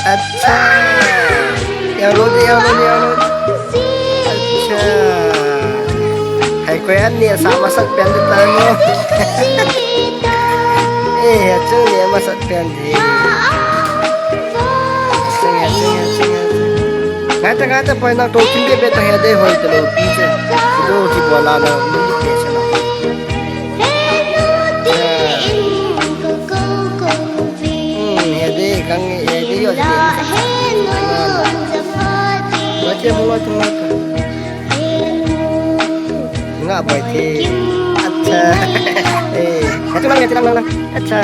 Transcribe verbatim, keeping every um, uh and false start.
अच्छा, ये लो जी, ये लो जी, ये लो जी। अच्छा, hai koi an ni sa masat pen di ta mo. Eh, ya chu ni masat pen di. Ngai ta, ngai ta, poi na to kin be be ta he de hoi ta lo pi che. Do ki bola na ni pe che na. Hmm, he de kang he de yo de. Lo che mo lo che mo. Nga bai the. Acha. Eh, acha lang, acha lang, lang. Acha.